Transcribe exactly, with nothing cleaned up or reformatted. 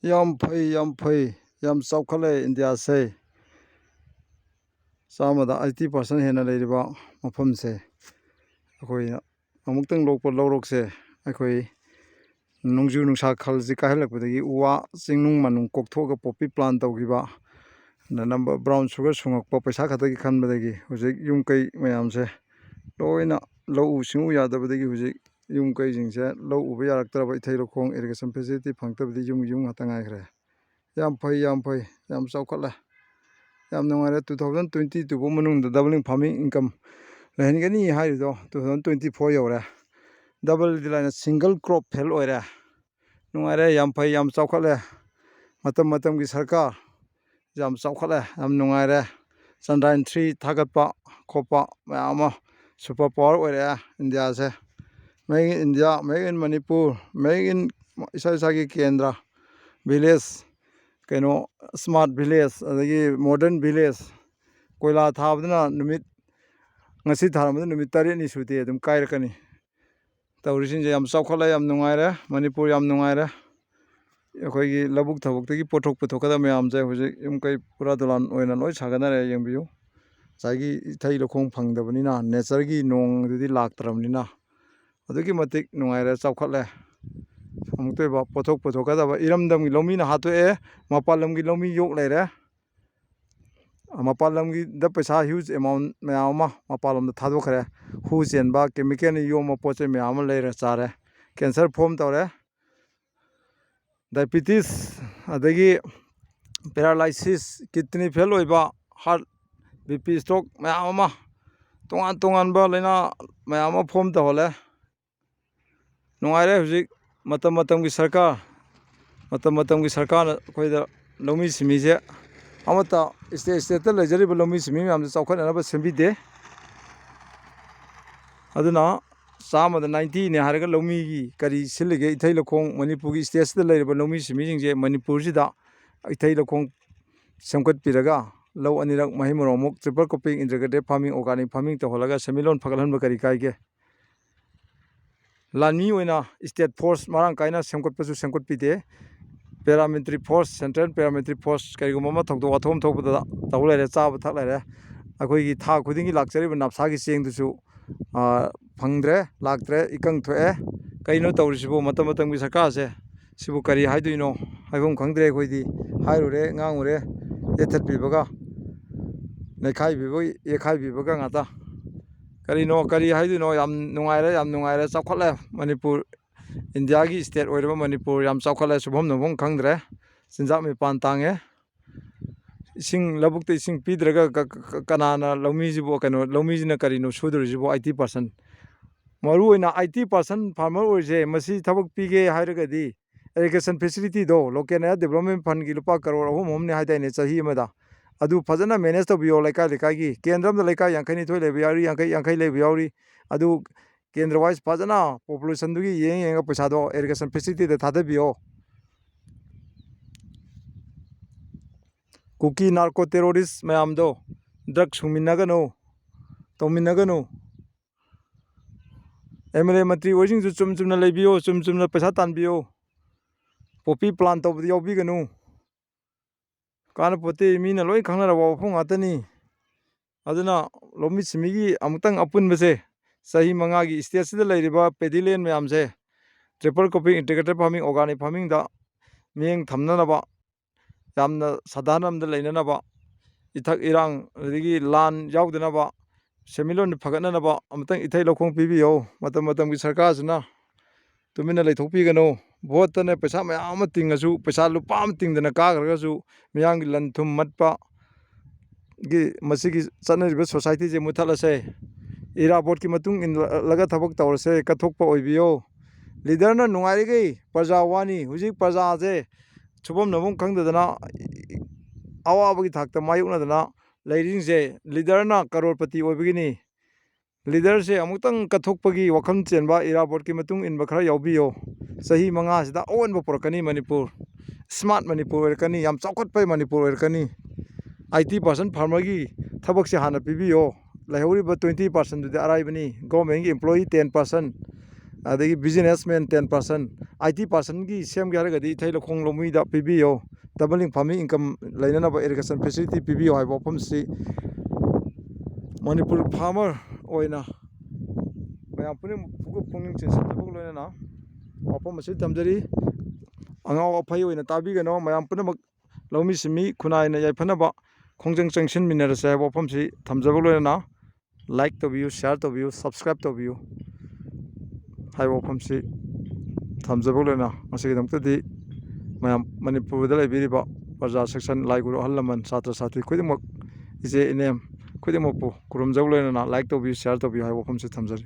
ꯌꯥꯝ ꯐꯩ, ꯌꯥꯝ ꯐꯩ, ꯌꯥꯝ ꯆꯥꯎꯈꯠꯂꯦ ꯏꯟꯗꯤꯌꯥꯁꯦ꯫ ꯆꯥꯝꯃꯗ eighty percent ꯍꯦꯟꯅ ꯂꯩꯔꯤꯕ ꯃꯐꯝꯁꯦ ꯑꯩꯈꯣꯏꯅ ꯑꯃꯨꯛꯇꯪ ꯂꯣꯛꯄ ꯂꯧꯔꯣꯛꯁꯦ ꯑꯩꯈꯣꯏ ꯅꯣꯡꯖꯨ ꯅꯨꯡꯁꯥ ꯈꯜꯁꯤ ꯀꯥꯏꯍꯜꯂꯛꯄꯗꯒꯤ ꯎ ꯋꯥ ꯆꯤꯡꯅꯨꯡ ꯃꯥꯅꯨꯡ ꯀꯣꯛꯊꯣꯛꯑꯒ poppy plant ꯇꯧꯈꯤꯕ, ꯑꯗꯨꯅ number brown sugar ꯁꯨꯡꯉꯛꯄ ꯄꯩꯁꯥ ꯈꯛꯇꯒꯤ ꯈꯟꯕꯗꯒꯤ ꯍꯧꯖꯤꯛ ꯌꯨꯝ ꯀꯩ ꯃꯌꯥꯝꯁꯦ ꯂꯣꯏꯅ ꯂꯧꯎ ꯁꯤꯡꯎ ꯌꯥꯗꯕꯗꯒꯤ ꯍꯧꯖꯤꯛ ꯌꯨꯝ ꯀꯩꯁꯤꯡꯁꯦ ꯂꯧ ꯎꯕ ꯌꯥꯔꯛꯇ꯭ꯔꯕ, ꯏꯊꯩ ꯂꯧꯈꯣꯡ irrigation facility ꯐꯪꯉꯛꯇꯕꯗꯒꯤ ꯌꯨꯝꯒꯤ ꯌꯨꯝ ꯉꯥꯛꯇ ꯉꯥꯏꯈ꯭ꯔꯦ꯫ ꯌꯥꯝ ꯐꯩ, ꯌꯥꯝ ꯐꯩ, ꯌꯥꯝ ꯆꯥꯎꯈꯠꯂꯦ, ꯌꯥꯝ ꯅꯨꯡꯉꯥꯏꯔꯦ꯫ Two thousand twenty two ꯐꯥꯎ ꯃꯅꯨꯡꯗ doubling farming income ꯂꯩꯍꯟꯒꯅꯤ ꯍꯥꯏꯔꯤꯗꯣ two thousand twenty four ꯌꯧꯔꯦ꯫ Double ꯗꯤ ꯂꯥꯏꯅ single crop fail ꯑꯣꯏꯔꯦ꯫ ꯅꯨꯡꯉꯥꯏꯔꯦ, ꯌꯥꯝ ꯐꯩ, ꯌꯥꯝ ꯆꯥꯎꯈꯠꯂꯦ꯫ ꯃꯇꯝ ꯃꯇꯝꯒꯤ ꯁꯔꯀꯥꯔ ꯌꯥꯝ ꯆꯥꯎꯈꯠꯂꯦ, ꯌꯥꯝ ꯅꯨꯡꯉꯥꯏꯔꯦ꯫ Chandrayaan three ꯊꯥꯒꯠꯄ ꯈꯣꯠꯄ ꯃꯌꯥꯝ ꯑꯃ super power ꯑꯣꯏꯔꯛꯑꯦ ꯏꯟꯗꯤꯌꯥꯁꯦ꯫ Make in India, make in Manipur, make in ꯏꯁꯥ ꯏꯁꯥꯒꯤ ꯀꯦꯟꯗ꯭ꯔ, village, ꯀꯩꯅꯣ, smart village, ꯑꯗꯒꯤ modern village꯫ ꯀꯣꯏꯂꯥ ꯊꯥꯕꯗꯨꯅ ꯅꯨꯃꯤꯠ, ꯉꯁꯤ ꯊꯥꯔꯝꯕꯗ ꯅꯨꯃꯤꯠ ꯇꯔꯦꯠꯅꯤ ꯁꯨꯗꯦ ꯑꯗꯨꯝ ꯀꯥꯏꯔꯛꯀꯅꯤ꯫ ꯇꯧꯔꯤꯁꯤꯡꯁꯦ ꯌꯥꯝ ꯆꯥꯎꯈꯠꯂꯦ, ꯌꯥꯝ ꯅꯨꯡꯉꯥꯏꯔꯦ, ꯃꯅꯤꯄꯨꯔ ꯌꯥꯝ ꯅꯨꯡꯉꯥꯏꯔꯦ꯫ ꯑꯩꯈꯣꯏꯒꯤ ꯂꯧꯕꯨꯛ ꯊꯕꯛꯇꯒꯤ ꯄꯣꯠꯊꯣꯛ ꯄꯨꯊꯣꯛꯀꯗꯕ ꯃꯌꯥꯝꯁꯦ ꯍꯧꯖꯤꯛ ꯌꯨꯝ ꯀꯩ ꯄꯨꯔꯥ ꯗꯣꯂꯥꯟ ꯑꯣꯏꯅ ꯂꯣꯏ ꯁꯥꯒꯠꯅꯔꯦ꯫ ꯌꯦꯡꯕꯤꯌꯨ, ꯉꯁꯥꯏꯒꯤ ꯏꯊꯩ ꯂꯧꯈꯣꯡ ꯐꯪꯗꯕꯅꯤꯅ, natureꯒꯤ ꯅꯣꯡꯗꯨꯗꯤ ꯂꯥꯛꯇ꯭ꯔꯕꯅꯤꯅ ꯑꯗꯨꯛꯀꯤ ꯃꯇꯤꯛ ꯅꯨꯡꯉꯥꯏꯔꯦ, ꯆꯥꯎꯈꯠꯂꯦ꯫ ꯑꯃꯨꯛꯇ ꯑꯣꯏꯕ ꯄꯣꯠꯊꯣꯛ ꯄꯨꯊꯣꯛꯀꯗꯕ ꯏꯔꯝꯗꯝꯒꯤ ꯂꯧꯃꯤꯅ ꯍꯥꯠꯇꯣꯛꯑꯦ, ꯃꯄꯥꯟ ꯂꯝꯒꯤ ꯂꯧꯃꯤ ꯌꯣꯛ ꯂꯩꯔꯦ꯫ ꯃꯄꯥꯟ ꯂꯝꯒꯤꯗ ꯄꯩꯁꯥ huge amount ꯃꯌꯥꯝ ꯑꯃ ꯃꯄꯥꯟ ꯂꯝꯗ ꯊꯥꯗꯣꯛꯈ꯭ꯔꯦ꯫ ꯍꯨ ꯆꯦꯟꯕ, chemicalꯅ ꯌꯣꯝꯕ ꯄꯣꯠ ꯆꯩ ꯃꯌꯥꯝ ꯑꯃ ꯂꯩꯔ ꯆꯥꯔꯦ꯫ Cancer form ꯇꯧꯔꯦ, diabetes, ꯑꯗꯒꯤ paralysis, kidney fail ꯑꯣꯏꯕ, heart, BP stroke ꯃꯌꯥꯝ ꯑꯃ, ꯇꯣꯉꯥꯟ ꯇꯣꯉꯥꯟꯕ ꯂꯥꯏꯅꯥ ꯃꯌꯥꯝ ꯑꯃ form ꯇꯧꯍꯜꯂꯦ꯫ ꯅꯨꯡꯉꯥꯏꯔꯦ ꯍꯧꯖꯤꯛ ꯃꯇꯝ ꯃꯇꯝꯒꯤ ꯁꯔꯀꯥꯔ, ꯃꯇꯝ ꯃꯇꯝꯒꯤ ꯁꯔꯀꯥꯔꯅ ꯑꯩꯈꯣꯏꯗ ꯂꯧꯃꯤ ꯁꯤꯟꯃꯤꯁꯦ ꯑꯃꯠꯇ state stateꯇ ꯂꯩꯖꯔꯤꯕ ꯂꯧꯃꯤ ꯁꯤꯟꯃꯤ ꯃꯌꯥꯝꯁꯦ ꯆꯥꯎꯈꯠꯅꯅꯕ ꯁꯦꯝꯕꯤꯗꯦ꯫ ꯑꯗꯨꯅ ꯆꯥꯝꯃꯗ ninetyꯅꯦ ꯍꯥꯏꯔꯒ ꯂꯧꯃꯤꯒꯤ ꯀꯔꯤ ꯁꯤꯜꯂꯤꯒꯦ? ꯏꯊꯩ ꯂꯧꯈꯣꯡ ꯃꯅꯤꯄꯨꯔꯒꯤ stateꯁꯤꯗ ꯂꯩꯔꯤꯕ ꯂꯧꯃꯤ ꯁꯤꯟꯃꯤꯁꯤꯡꯁꯦ ꯃꯅꯤꯄꯨꯔꯁꯤꯗ ꯏꯊꯩ ꯂꯧꯈꯣꯡ ꯁꯦꯝꯒꯠꯄꯤꯔꯒ ꯂꯧ ꯑꯅꯤꯔꯛ ꯃꯍꯩ ꯃꯔꯣꯡ ꯑꯃꯨꯛ triple cropping, integrated farming, organic farming ꯇꯧꯍꯜꯂꯒ ꯁꯦꯟꯃꯤꯠꯂꯣꯟ ꯐꯒꯠꯍꯟꯕ ꯀꯔꯤ ꯀꯥꯏꯒꯦ? ꯂꯥꯟꯃꯤ ꯑꯣꯏꯅ state force ꯃꯔꯥꯡ ꯀꯥꯏꯅ ꯁꯦꯝꯒꯠꯄꯁꯨ ꯁꯦꯝꯒꯠꯄꯤꯗꯦ꯫ paramilitary force, central paramilitary force ꯀꯔꯤꯒꯨꯝꯕ ꯑꯃ ꯊꯧꯗꯣꯛ ꯋꯥꯊꯣꯛ ꯑꯃ ꯊꯣꯛꯄꯗ ꯇꯧ ꯂꯩꯔꯦ, ꯆꯥꯕ ꯊꯛ ꯂꯩꯔꯦ꯫ ꯑꯩꯈꯣꯏꯒꯤ ꯊꯥ ꯈꯨꯗꯤꯡꯒꯤ ꯂꯥꯛꯆꯔꯤꯕ ꯅꯞꯁꯥꯒꯤ ꯆꯦꯡꯗꯨꯁꯨ, ꯑ, ꯐꯪꯗ꯭ꯔꯦ, ꯂꯥꯛꯇ꯭ꯔꯦ, ꯏꯀꯪ ꯊꯣꯛꯑꯦ꯫ ꯀꯩꯅꯣ ꯇꯧꯔꯤꯁꯤꯕꯨ? ꯃꯇꯝ ꯃꯇꯝꯒꯤ ꯁꯔꯀꯥꯔꯁꯦ, ꯁꯤꯕꯨ ꯀꯔꯤ ꯍꯥꯏꯗꯣꯏꯅꯣ? ꯍꯥꯏꯐꯝ ꯈꯪꯗ꯭ꯔꯦ꯫ ꯑꯩꯈꯣꯏꯗꯤ ꯍꯥꯏꯔꯨꯔꯦ, ꯉꯥꯡꯉꯨꯔꯦ, ꯌꯦꯠꯊꯠꯄꯤꯕꯒ, ꯅꯩꯈꯥꯏꯕꯤꯕ, ꯌꯦꯛꯈꯥꯏꯕꯤꯕꯒ ꯉꯥꯛꯇ꯫ ꯀꯔꯤꯅꯣ, ꯀꯔꯤ ꯍꯥꯏꯗꯣꯏꯅꯣ? ꯌꯥꯝ ꯅꯨꯡꯉꯥꯏꯔꯦ, ꯌꯥꯝ ꯅꯨꯡꯉꯥꯏꯔꯦ, ꯆꯥꯎꯈꯠꯂꯦ ꯃꯅꯤꯄꯨꯔ꯫ ꯏꯟꯗꯤꯌꯥꯒꯤ state ꯑꯣꯏꯔꯕ ꯃꯅꯤꯄꯨꯔ ꯌꯥꯝ ꯆꯥꯎꯈꯠꯂꯦ, ꯁꯨꯐꯝ ꯅꯣꯝꯐꯝ ꯈꯪꯗ꯭ꯔꯦ, ꯆꯤꯟꯖꯥꯛ ꯃꯤꯄꯥꯟ ꯇꯥꯡꯉꯦ꯫ ꯏꯁꯤꯡ, ꯂꯧꯕꯨꯛꯇ ꯏꯁꯤꯡ ꯄꯤꯗ꯭ꯔꯒ ꯀ-, ꯀ-, ꯀ-, ꯀꯅꯥꯅ ꯂꯧꯃꯤꯁꯤꯕꯨ, ꯀꯩꯅꯣ, ꯂꯧꯃꯤꯁꯤꯅ ꯀꯔꯤꯅꯣ ꯁꯨꯗꯣꯔꯤꯁꯤꯕꯨ? Eighty percent, ꯃꯔꯨ ꯑꯣꯏꯅ eighty percent farmer ꯑꯣꯏꯔꯤꯁꯦ, ꯃꯁꯤ ꯊꯕꯛ ꯄꯤꯒꯦ ꯍꯥꯏꯔꯒꯗꯤ irrigation facilityꯗꯣ, local area development fundꯀꯤ ꯂꯨꯄꯥ ꯀꯔꯣꯔ ꯑꯍꯨꯝ ꯑꯍꯨꯝꯅꯤ ꯍꯥꯏꯗꯥꯏꯅꯦ ꯆꯍꯤ ꯑꯃꯗ, ꯑꯗꯨ ꯐꯖꯅ manage ꯇꯧꯕꯤꯌꯣ꯫ ꯂꯩꯀꯥꯏ ꯂꯩꯀꯥꯏꯒꯤ, ꯀꯦꯟꯗ꯭ꯔ ꯑꯃꯗ ꯂꯩꯀꯥꯏ ꯌꯥꯡꯈꯩ ꯅꯤꯊꯣꯏ ꯂꯩꯕ ꯌꯥꯎꯔꯤ, ꯌꯥꯡꯈꯩ, ꯌꯥꯡꯈꯩ ꯂꯩꯕ ꯌꯥꯎꯔꯤ꯫ ꯑꯗꯨ ꯀꯦꯟꯗ꯭ꯔ wise ꯐꯖꯅ populationꯗꯨꯒꯤ ꯌꯦꯡ ꯌꯦꯡꯉꯒ ꯄꯩꯁꯥꯗꯣ irrigation facilityꯗ ꯊꯥꯗꯕꯤꯌꯣ꯫ ꯀꯨꯀꯤ narco terrorist ꯃꯌꯥꯝꯗꯣ, drug ꯁꯨꯡꯃꯤꯟꯅꯒꯅꯨ, ꯇꯧꯃꯤꯟꯅꯒꯅꯨ꯫ MLA ꯃꯟꯇ꯭ꯔꯤ ꯑꯣꯏꯁꯤꯡꯁꯨ ꯆꯨꯝ ꯆꯨꯝꯅ ꯂꯩꯕꯤꯌꯣ, ꯆꯨꯝ ꯆꯨꯝꯅ ꯄꯩꯁꯥ ꯇꯥꯟꯕꯤꯌꯣ꯫ Poppy plant ꯇꯧꯕꯗ ꯌꯥꯎꯕꯤꯒꯅꯨ꯫ ꯀꯥꯟꯅꯄꯣꯠꯇꯦ, ꯃꯤꯅ ꯂꯣꯏ ꯈꯪꯅꯔꯕ ꯋꯥꯐꯝ ꯉꯥꯛꯇꯅꯤ꯫ ꯑꯗꯨꯅ ꯂꯧꯃꯤ ꯁꯤꯟꯃꯤꯒꯤ ꯑꯃꯨꯛꯇꯪ ꯑꯄꯨꯟꯕꯁꯦ, ꯆꯍꯤ ꯃꯉꯥꯒꯤ stateꯁꯤꯗ ꯂꯩꯔꯤꯕ paddy land ꯃꯌꯥꯝꯁꯦ, triple cropping, integrated farming, organic farmingꯗ ꯃꯤꯠꯌꯦꯡ ꯊꯝꯅꯅꯕ, ꯌꯥꯝꯅ ꯁꯥꯗꯥꯟ ꯑꯃꯗ ꯂꯩꯅꯅꯕ, ꯏꯊꯛ ꯏꯔꯥꯡ, ꯑꯗꯒꯤ ꯂꯥꯟ ꯌꯥꯎꯗꯅꯕ, ꯁꯦꯟꯃꯤꯠꯂꯣꯟ ꯐꯒꯠꯅꯅꯕ ꯑꯃꯨꯛꯇꯪ ꯏꯊꯩ ꯂꯧꯈꯣꯡ ꯄꯤꯕꯤꯌꯣ꯫ ꯃꯇꯝ ꯃꯇꯝꯒꯤ ꯁꯔꯀꯥꯔꯁꯤꯅ ꯇꯨꯃꯤꯟꯅ ꯂꯩꯊꯣꯛꯄꯤꯒꯅꯨ꯫ Voteꯇꯅꯦ ꯄꯩꯁꯥ ꯃꯌꯥꯝ ꯑꯃ ꯇꯤꯡꯉꯁꯨ, ꯄꯩꯁꯥ ꯂꯨꯄꯥ ꯑꯃ ꯇꯤꯡꯗꯅ ꯀꯥꯈ꯭ꯔꯒꯁꯨ, ꯃꯤꯌꯥꯝꯒꯤ ꯂꯟ ꯊꯨꯝ ꯃꯠꯄ ꯒꯤ ꯃꯁꯤꯒꯤ ꯆꯠꯅꯔꯤꯕ societyꯁꯦ ꯃꯨꯠꯊꯠꯂꯁꯦ꯫ ꯏꯔꯥꯕꯣꯠꯀꯤ ꯃꯇꯨꯡ ꯏꯜꯂꯒ ꯊꯕꯛ ꯇꯧꯔꯁꯦ, ꯀꯠꯊꯣꯛꯄ ꯑꯣꯏꯕꯤꯌꯣ꯫ Leaderꯅ ꯅꯨꯡꯉꯥꯏꯔꯤꯈꯩ ꯄ꯭ꯔꯖꯥ ꯋꯥꯅꯤ꯫ ꯍꯧꯖꯤꯛ ꯄ꯭ꯔꯖꯥꯁꯦ ꯁꯨꯐꯝ ꯅꯣꯝꯐꯝ ꯈꯪꯗꯗꯅ ꯑꯋꯥꯕꯒꯤ ꯊꯥꯛꯇ ꯃꯥꯌꯣꯛꯅꯗꯅ ꯂꯩꯔꯤꯁꯤꯡꯁꯦ leaderꯅ ꯀꯔꯣꯔꯄꯇꯤ ꯑꯣꯏꯕꯒꯤꯅꯤ꯫ Leaderꯁꯦ ꯑꯃꯨꯛꯇꯪ ꯀꯠꯊꯣꯛꯄꯒꯤ ꯋꯥꯈꯜ ꯆꯦꯟꯕ, ꯏꯔꯥꯕꯣꯠꯀꯤ ꯃꯇꯨꯡ ꯏꯟꯕ ꯈꯔ ꯌꯥꯎꯕꯤꯌꯣ꯫ ꯆꯍꯤ ꯃꯉꯥꯁꯤꯗ ꯑꯑꯣꯟꯕ ꯄꯨꯔꯛꯀꯅꯤ ꯃꯅꯤꯄꯨꯔ꯫ Smart ꯃꯅꯤꯄꯨꯔ ꯑꯣꯏꯔꯛꯀꯅꯤ, ꯌꯥꯝ ꯆꯥꯎꯈꯠꯄ ꯃꯅꯤꯄꯨꯔ ꯑꯣꯏꯔꯛꯀꯅꯤ꯫ Eighty percent farmerꯒꯤ ꯊꯕꯛꯁꯦ ꯍꯥꯟꯅ ꯄꯤꯕꯤꯌꯣ꯫ ꯂꯩꯍꯧꯔꯤꯕ twenty percentꯗꯨꯗꯤ ꯑꯔꯥꯏꯕꯅꯤ꯫ Governmentꯀꯤ employee ten percent, ꯑꯗꯒꯤ businessman ten percent, IT personꯒꯤ ꯁꯦꯝꯒꯦ ꯍꯥꯏꯔꯒꯗꯤ ꯏꯊꯩ ꯂꯧꯈꯣꯡ ꯂꯧꯃꯤꯗ ꯄꯤꯕꯤꯌꯣ, doubling farming income ꯂꯩꯅꯅꯕ irrigation facility ꯄꯤꯕꯤꯌꯣ ꯍꯥꯏꯕ ꯋꯥꯐꯝꯁꯤ ꯃꯅꯤꯄꯨꯔ farmer ꯑꯣꯏꯅ ꯃꯌꯥꯝ ꯄꯨꯝꯅꯃꯛ ꯄꯨꯛꯅꯤꯡ ꯆꯤꯡꯁꯤꯟꯖꯕꯒ ꯂꯣꯏꯅꯅ ꯋꯥꯐꯝ ꯑꯁꯤ ꯊꯝꯖꯔꯤ꯫ ꯑꯉꯥꯎ ꯑꯐꯩ ꯑꯣꯏꯅ ꯇꯥꯕꯤꯒꯅꯨ꯫ ꯃꯌꯥꯝ ꯄꯨꯝꯅꯃꯛ ꯂꯧꯃꯤ ꯁꯤꯟꯃꯤ ꯈꯨꯟꯅꯥꯏꯅ ꯌꯥꯏꯐꯅꯕ ꯈꯣꯡꯖꯪ ꯆꯪꯁꯤꯟꯃꯤꯟꯅꯔꯁꯦ ꯍꯥꯏꯕ ꯋꯥꯐꯝꯁꯤ ꯊꯝꯖꯕꯒ ꯂꯣꯏꯅꯅ like ꯇꯧꯕꯤꯌꯨ, share ꯇꯧꯕꯤꯌꯨ, subscribe ꯇꯧꯕꯤꯌꯨ ꯍꯥꯏꯕ ꯋꯥꯐꯝꯁꯤ ꯊꯝꯖꯕꯒ ꯂꯣꯏꯅꯅ ꯉꯁꯤꯒꯤꯗꯃꯛꯇꯗꯤ ꯃꯌꯥꯝ ꯃꯅꯤꯄꯨꯔꯗ ꯂꯩꯕꯤꯔꯤꯕ ꯄ꯭ꯔꯖꯥ section, ꯂꯥꯏ ꯒꯨꯔꯨ, ꯑꯍꯜ ꯂꯃꯟ, ꯁꯥꯇ꯭ꯔ ꯁꯥꯇ꯭ꯔꯤ ꯈꯨꯗꯤꯡꯃꯛ, ꯏꯆꯦ ꯏꯅꯦꯝ ꯈꯨꯗꯤꯡꯃꯛꯄꯨ ꯈꯨꯔꯨꯝꯖꯕꯒ ꯂꯣꯏꯅꯅ like ꯇꯧꯕꯤꯌꯨ, share ꯇꯧꯕꯤꯌꯨ ꯍꯥꯏꯕ ꯋꯥꯐꯝꯁꯤ ꯊꯝꯖꯔꯤ꯫